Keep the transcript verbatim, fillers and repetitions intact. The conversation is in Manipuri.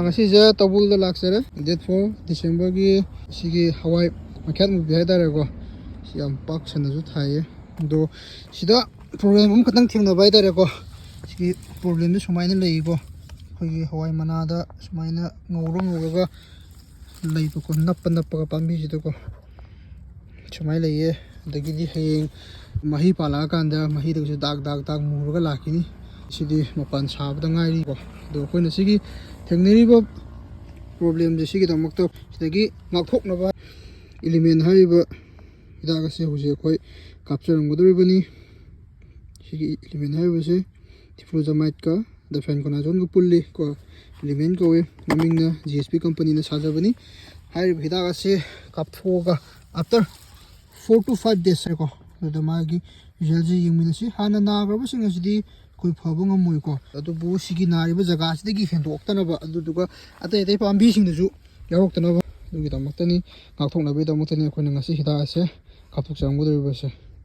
ꯉꯁꯤꯁꯦ ꯇꯧꯕꯨꯜꯗ ꯂꯥꯛꯆꯔꯦ, ꯗꯦꯠ ꯐꯣꯔ ꯗꯤꯁꯦꯝꯕꯔꯒꯤ꯫ ꯁꯤꯒꯤ ꯍꯋꯥꯏ ꯃꯈ꯭ꯌꯥꯠ ꯃꯨꯕꯤ ꯍꯥꯏꯇꯥꯔꯦꯀꯣ, ꯁꯤ ꯌꯥꯝ ꯄꯥꯛ ꯁꯟꯅꯁꯨ ꯊꯥꯏꯌꯦ꯫ ꯑꯗꯣ ꯁꯤꯗ ꯄ꯭ꯔꯣꯕ꯭ꯂꯦꯝ ꯑꯃꯈꯛꯇꯪ ꯊꯦꯡꯅꯕ ꯍꯥꯏꯇꯥꯔꯦꯀꯣ꯫ ꯁꯤꯒꯤ ꯄ꯭ꯔꯣꯕ꯭ꯂꯦꯝꯁꯦ ꯁꯨꯃꯥꯏꯅ ꯂꯩꯌꯦꯀꯣ, ꯑꯩꯈꯣꯏꯒꯤ ꯍꯋꯥꯏ ꯃꯅꯥꯗ ꯁꯨꯃꯥꯏꯅ ꯉꯧꯔ ꯉꯧꯔꯒ ꯂꯩꯕꯀꯣ, ꯅꯞꯄ ꯅꯞꯄꯒ ꯄꯥꯝꯕꯤꯁꯤꯗꯀꯣ ꯁꯨꯃꯥꯏꯅ ꯂꯩꯌꯦ꯫ ꯑꯗꯒꯤꯗꯤ ꯍꯌꯦꯡ ꯃꯍꯩ ꯄꯥꯜꯂꯛꯑꯀꯥꯟꯗ ꯃꯍꯩꯗꯒꯁꯨ ꯗꯥꯛ ꯗꯥꯛ ꯗꯥꯛ ꯃꯨꯔꯒ ꯂꯥꯛꯈꯤꯅꯤ꯫ ꯁꯤꯗꯤ ꯃꯄꯥꯟ ꯁꯥꯕꯗ ꯉꯥꯏꯔꯤꯀꯣ꯫ ꯑꯗꯣ ꯑꯩꯈꯣꯏꯅ ꯁꯤꯒꯤ ꯊꯦꯡꯅꯔꯤꯕ ꯄ꯭ꯔꯣꯕ꯭ꯂꯦꯝꯁꯦ ꯁꯤꯒꯤꯗꯃꯛꯇ ꯁꯤꯗꯒꯤ ꯉꯥꯛꯊꯣꯛꯅꯕ ꯏꯂꯤꯃꯦꯟ ꯍꯥꯏꯔꯤꯕ ꯍꯤꯗꯥꯛ ꯑꯁꯤ ꯍꯧꯖꯤꯛ ꯑꯩꯈꯣꯏ ꯀꯥꯞꯆꯔꯝꯒꯗꯧꯔꯤꯕꯅꯤ꯫ ꯁꯤꯒꯤ ꯏꯂꯤꯃꯦꯟ ꯍꯥꯏꯔꯤꯕꯁꯤ ꯊꯤꯐ꯭ꯂꯨꯖꯃꯥꯏꯠꯀ ꯗꯥꯏꯐꯦꯟꯀꯣꯅꯥꯖꯣꯟꯒ ꯄꯨꯜꯂꯤ ꯀꯣ꯫ ꯏꯂꯤꯃꯦꯟ ꯀꯧꯋꯦ, ꯃꯃꯤꯡꯅ ꯖꯤ ꯑꯦꯁ ꯄꯤ ꯀꯝꯄꯅꯤꯅ ꯁꯥꯖꯕꯅꯤ꯫ ꯍꯥꯏꯔꯤꯕ ꯍꯤꯗꯥꯛ ꯑꯁꯤ ꯀꯥꯞꯊꯣꯛꯑꯒ after four to five days ꯍꯥꯏꯀꯣ, ꯑꯗꯨꯗ ꯃꯥꯒꯤ ꯔꯤꯖꯜꯁꯦ ꯌꯦꯡꯃꯤꯟꯅꯁꯤ꯫ ꯍꯥꯟꯅ ꯅꯥꯈ꯭ꯔꯕꯁꯤꯡ ꯑꯁꯤꯗꯤ ꯑꯩꯈꯣꯏ ꯐꯕ ꯉꯝꯃꯣꯏꯀꯣ, ꯑꯗꯨꯕꯨ ꯁꯤꯒꯤ ꯅꯥꯔꯤꯕ ꯖꯒꯥꯁꯤꯗꯒꯤ ꯍꯦꯟꯗꯣꯛꯇꯅꯕ, ꯑꯗꯨꯗꯨꯒ ꯑꯇꯩ ꯑꯇꯩ ꯄꯥꯝꯕꯤꯁꯤꯡꯗꯁꯨ ꯌꯥꯎꯔꯛꯇꯅꯕ, ꯑꯗꯨꯒꯤꯗꯃꯛꯇꯅꯤ, ꯉꯥꯛꯊꯣꯛꯅꯕꯒꯤꯗꯃꯛꯇꯅꯤ ꯑꯩꯈꯣꯏꯅ ꯉꯁꯤ ꯍꯤꯗꯥꯛ ꯑꯁꯦ ꯀꯥꯞꯊꯣꯛꯆꯔꯝꯒꯗꯧꯔꯤꯕꯁꯦ꯫